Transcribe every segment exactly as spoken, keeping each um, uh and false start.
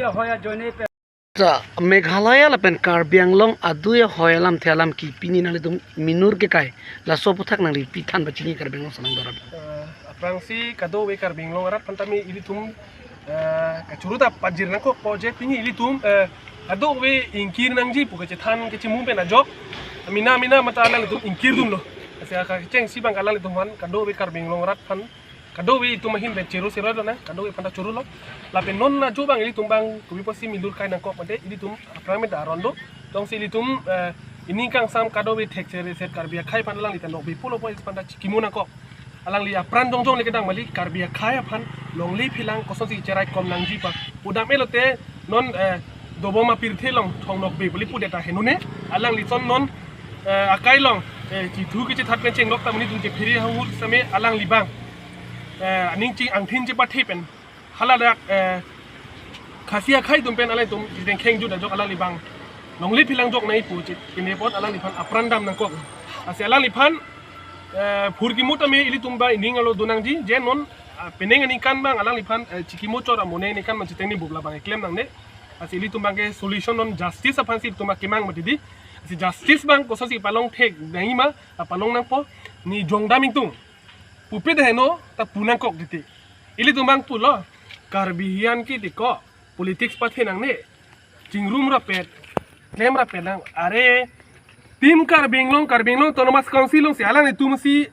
Hoi ajoine pen. Sa Meghalaya lapen Karbi Anglong adui ahoi alamthe alam ke pini nanglitum minur kekai laso aputhak nangli pithan pachini Karbi Anglong sonang dorat. Eh, aphrangsi kadokave Karbi Anglong arat aphan tame ilitum, eh, kachuru ta pajir nangkokpo je pini ilitum, eh, kadokave ingkir nangji pu kachethan kachimum pen ajok. Mina mina mata alanglitum ingkir dunlo. Asa kachengsi abang alanglitum aphan kadokave Karbi Anglong arat aphan kadokave itum ahin pen churu siro lo na, kadokave aphan ta churu lo. Lapen non ajo abang ilitum abang kopi pusi minur kai nangkok mate ilitum aphrang meda aron do. Jongsi ilitum, eh, ining kangsam kadokave thek chere set Karbi akhei aphan alangli ta nokbe pulo po isi aphan ta chikimo nangkok. Alangli apran jongjong le kedang mali Karbi akhei aphan longle philang kosonsi cherai kom nangji pa. Pudam elote non, eh, dobom apirthe along thong nokbe beli pudet ahenune. Alangli son non, eh, akai along, eh, chithu kechethat pen chenglok ta monit atum chephiri ahut same alangli abang, eh, aning ching angthin chepathe pen hala dak, eh, Khasi akhei atum pen alangtum jiteng kheng jut ajok alangli abang longle philang jok nai pu chit pine apot alangliphan apran dam nangkok. Asa alangliphan, eh, phurkimo tame ilitum abang ining alo do nangji je non, ah, penang aningkan abang alangliphan, eh, chikimo chot amonang aningkan abang chiteng ni bubla abang keklem nangne. Asa ilitum abang ke solution non justice aphansi ilitum abang kemang mati di. Asa justice abang kosonsi palong thek nangji ma, ah, palong nangpo, ne jongdam ingtung pupe deheno ta pu nangkok titi. Ilitum abang pulo, Karbi hian ke tiko politics pathe nangne. Chingrum rapet, klem rapet nang. Are, Team Karbi Anglong, Karbi Anglong Autonomous Council alongsi alanglitumsi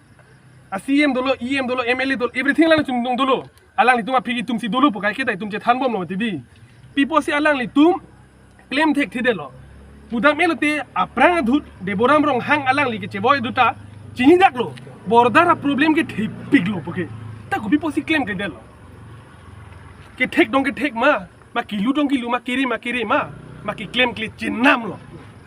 a-C M dolo, E M dolo, M L A dolo, everything alanglitum dolo. Alanglitum aphi ke itumsi dolo pu kaike ta itum chethan bomlo mati di. Pi pusi alanglitum klem thekthedetlo. Pudam elote aphrang adhut Deboram Ronghang alangli kecheboi duta chinidaklo. Border aproblem kethepiklo puke. Ta kopi pusi klemkledetlo. Kethek dong kethek ma, ma kelu dong kelu ma, kere ma kere ma, ma keklemkle chenamlo.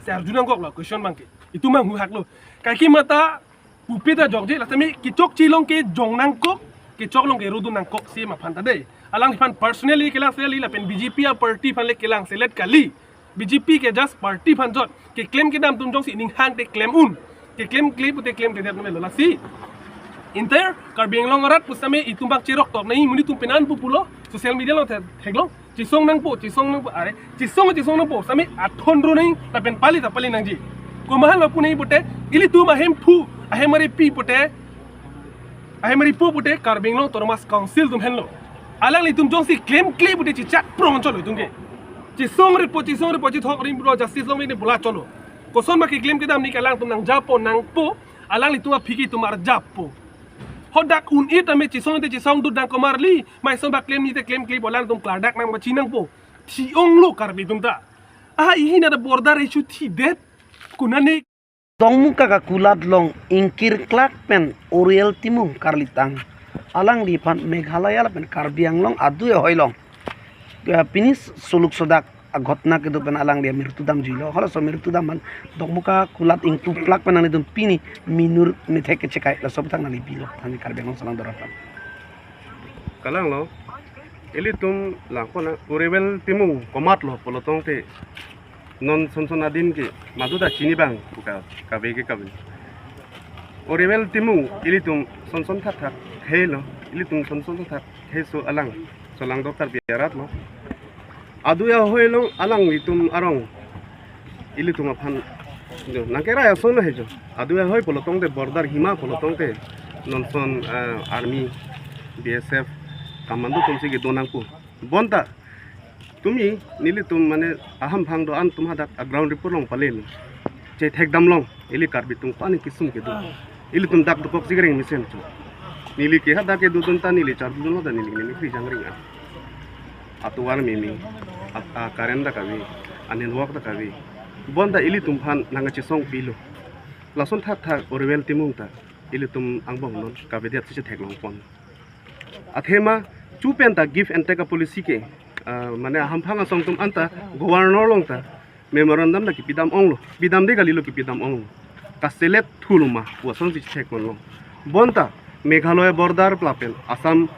Asa arju nangkoklo question abang ke. Itum abang huhaklo. Kaike mata pupe ta jokje, la tame kechokche along ke jong nangkok, kechok along ke rodun nangkok si ma aphan ta dei. Alangliphan personally kelang seli lapen B J P a-party aphan le kelang selet kali. B J P ke just party aphan jot. Keklem kedam atum jongsi ning hang te klem un. Keklemkle pute klemkledet melo lasi. Entire Karbi Anglong arat pusitame itum abang cherok tok nai monit atum penan pu pulo social media along the-, theklong. Chesong nangpo, chesong nangpo, are, chesong, chesong nangpo, sami athon ro nang, lapen pali ta pali nangji. Komahan lo pu nai pute, ilitum ahemphu, ahemari pi pute, ahemari pu pute, Karbi Anglong Autonomous Council atum henlo. Alanglitum jongsi klemkle pute chechak prong cholo itum ke. Chesong repo, chesong repo, chethok ring bro, justice long ne bola cholo. Koson ma keklem kedam ni ke alangtum nangjapo, nangpo, alanglitum aphi ke itum arjapo. Hadak un-e tame chesong te chesong dut nang komarli, mai son ba klem ni te klemkle pu alangtum klardak nang bachi nangpo. Thi-onglo Karbi atum ta. Ah, ihin ada border issue thidet. Kunani. Dongmuka kakulat along ingkir klak pen Oriel Timung karlitang. Alangliphan Meghalaya lapen Karbi Anglong adui ahoi along, ya, pini suluk sodak aghotna kedo pen alangli amirtu damjuilo. Halaso amirtu dam aphan Dongmuka kulat ingtuplak pen nanglitum pini minur methek kechekai laso aputhak nangli pilo. Thani Karbi Anglong sonang dorat aphan. Kalanglo, ilitum langkona Oriel Timung komatlo pulo tangte non sonson adin ke madu ta chini abang buka kave ke kave. Oriel Timung ilitum sonson thakthak helo, ilitum sonson thakthak heso alang, solangdo Karbi arat lo. Adui ahoi along alanglitum arong ilitum aphan jo nangkerai ason lo hejo. Adui ahoi pulo tangte border hima pulo tangte nonson, eh, army, B S F, commando atumsi kedo nangpo. Bonta tumi nelitum mane ahamphang do-an atum hadak a-ground report along palelo. Chethek damlong, ili Karbi atum pani kesung kedo. Ilitum dak dokok sigreng mesen cho. Neli ke hadak kedo atum ta neli chardun lo ta neli neli kri jangring a. Atovar meme, a, a current ta kave, a network ta kave. Bonta ilitum aphan nangkachesong pilo. Lason thakthak Oriel Timung ta ilitum angbong non kavedet si chetheklong pon. Athema chu pen ta give and take a policy ke, ah, mane ahamphang asong atum anta governor along ta memorandum ta kipidam onglo, pidamde kalilo kipidam onglo. Kaselet thuloma pu asonsi chetheklonglo. Bonta Meghalaya border lapen Assam,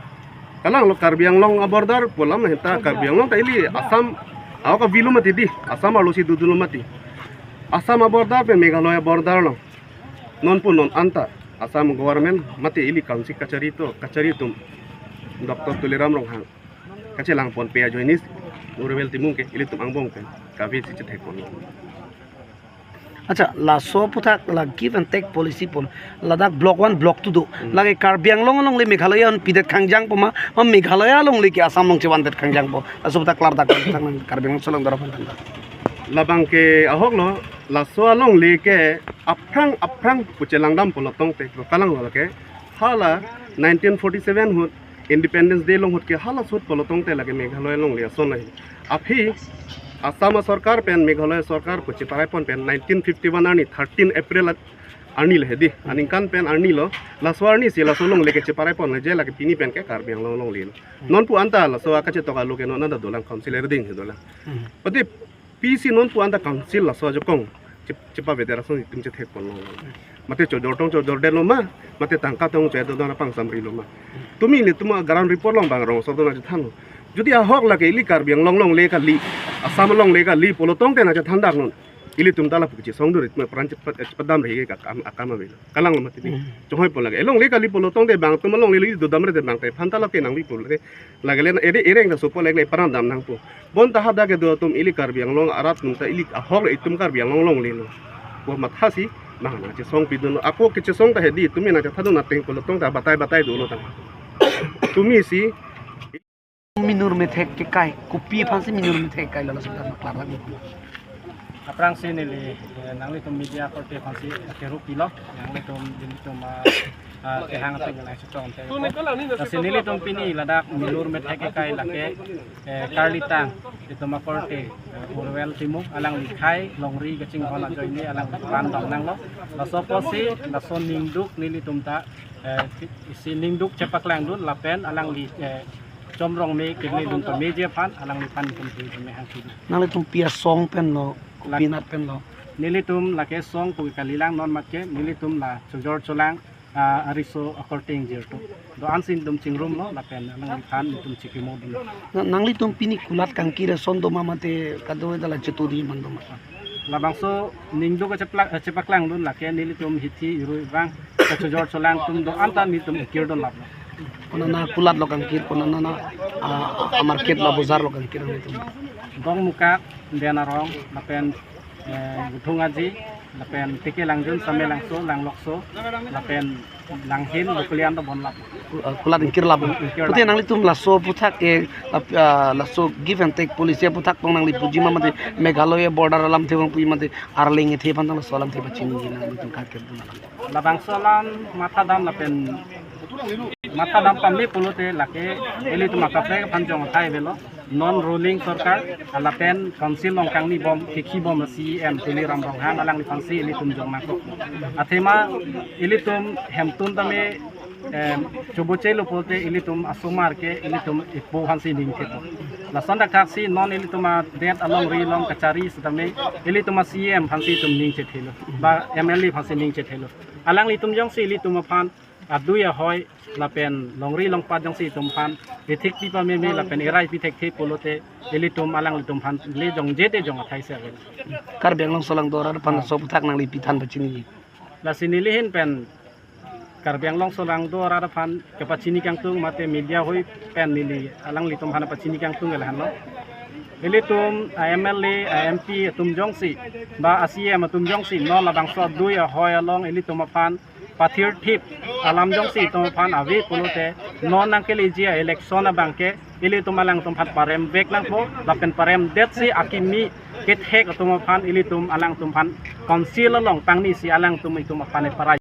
kalanglo Karbi Anglong a-border pu alam henta Karbi Anglong ta ili Assam, ahok avelo mati di, Assam arlosi dodunlo mati. Assam a-border pen Meghalaya border along nonpu non anta Assam government mate ili council kachari to, kachari atum Doctor Tuliram Ronghang kachelang ponpe ajoine Urivel Timung ke ilitum angbong pen kave si chethek pon. Acha, laso aputhak la give and take policy pon, ladak block one, block two do. Hmm. Lake Karbi Anglong alongle Meghalaya an pidet kangjang po ma, ma Meghalaya alongle ke Assam along chevandet kangjang po? Laso aputhak klardak thang nang Karbi Anglong solangdo aphan thang. Labang ke ahok lo, laso alongle ke aphrang aphrang pu chelangdam pulo tangte, kalang lo lake. Hala nineteen forty-seven ahut, Independence Day along ahut ke hala ahut pulo tangte lake Meghalaya alongle ason ahin. Aphi Assam sorkar pen Meghalaya sorkar pu cheparai pon pen nineteen fifty-one arni, thirteen April arni le hedi. Aningkan pen arni lo, laso arni si laso alongle ke cheparai pon le je lake pini pen ke Karbi Anglong alongle lo. Non pu anta laso akachetok alo ke non anta dolang, council erding he dolang. Hmm. Pati pisi non pu anta council laso ajakong chep-, chepavedet ason itum chethek pon lo. Mate chojor tong chojordetlo ma, mate tangka tong chojor dona pangsamrilo ma. Tumi ilitum a-ground report along bang rong so dona chethanlo. Jodi ahok lake ili Karbi Anglong alongle kali, Assam alongle kali pulo tangte nang chethan dak non. Ilitum ta lapu kechesong dur, itum apran chepa-, chepadam rege ka kam, akam avelo. Kalang lo mati ni. Hmm. Chonghoi pon lake. Alongle kali pulo tangte bang atum alongle ili dodamre te bang te aphan ta lake nangpi pulo te. Lake le ere, ere ta sopo lake le paran dam nangpo. Bonta hadak kedo atum ili Karbi Anglong arat atum ta ili ahok le itum Karbi Anglong alongle lo. Bo matha si bang nang chesong pidun. Ako kechesong ta hedi, tumi nang chethan dun ateng pulo tangte batai batai dolo tang. Tumi si minur methek kekai, kopi aphan si minur methek kekai, laso aputhak klardak. Aphrangsi neli, eh, nanglitum media korte aphan si akeru pilo, nanglitum, nanglitum, ah, ah, kehang ateng lang chetong te. Lasi nelitum pini ladak minur methek kekai lake, eh, karlitang, itum akorte, eh, Urivel Timung, alangli khei longri kachinghon ajoine alangli pran dong nanglo. Laso apotsi, laso ningduk nelitum ta, eh, isi ningduk chepaklangdun lapen alangli, eh, chomrong me kidney dun pameji aphan, alangliphan itum thui tame hangki. Nanglitum pi asong pen lo, lak- pinat pen lo? Nelitum lake song pu kalilang non mat ke, nelitum la chojor cholang, ah, ariso akorte ingjirpo. Do-an si itum chingrum lo, lapen alangliphan itum chikimo dun. Na, nanglitum pini kulat kangkir ason do ma mate kadokave ta la cheturi man do ma? Labangso ningduk cheplak, chepaklangdun lake nelitum hithi irui vang, kachojor cholang atum do-an ta nelitum kirdun lap. Konat na kulat lo kangkir, konat na, na, ah, ah, market lo, bazar lo kangkir nelitum? Dongmukak, Denarong, lapen, eh, Guthung Aji, lapen Tike Langjun, Same Langso, Langlokso, lapen Langhin, Buklian do bon lap. Ku-, ah, kulat ingkir lap. Ingkir lap. Pute nanglitum laso aputhak ke, lap-, ah, laso give and take policy aputhak tong nangli puji ma mate Meghalaya border alamthe abang puji mate Arleng ethe aphan tong laso alamthe pachini ji nanglitum kangkir dun alam? Labangso alam matha dam lapen matha dam pame pulote lake ilitum akaprek aphan jong athai avelo. Non ruling sorkar, ah, lapen council along kangni bom, kekhi bom C E M Tuliram Ronghang alangliphan si ilitum jong nangkok. Athema ilitum hemtun tame, em, choboche lo pulote ilitum asomar ke ilitum ipo aphan si ning thepo. Lason thakthak si non ilitum adet alongri along kachari setame ilitum a-C E M aphan si itum ning chethelo. Ba M L A aphan si ning chethelo. Alanglitum jongsi ilitum aphan adui ahoi lapen longri longpat jongsi itum aphan ithik pi pameme lapen erai pi thekthe pulote ilitum alanglitum aphan le jongje te jong athai se avel. Karbi Anglong solangdo arat aphan, ah, laso aputhak nangli pi than pachini? Lasi neli ahin pen Karbi Anglong solangdo arat aphan kepachini kangtung mate media hoi pen neli alanglitum aphan pachini kangtung ke lahenlo. Ilitum a-M L A, a-M P atum jongsi, ba a-C E M atum jongsi, non labangso adui ahoi along ilitum aphan pathirthip alam jongsi itum aphan ave pulote, non nangkeleji a-election abang ke ilitum alangtum aphan paremvek nangpo, lapen paremdet si akimi kethek atum aphan ilitum alangtum aphan council along pangni si alangtum itum aphan eparai.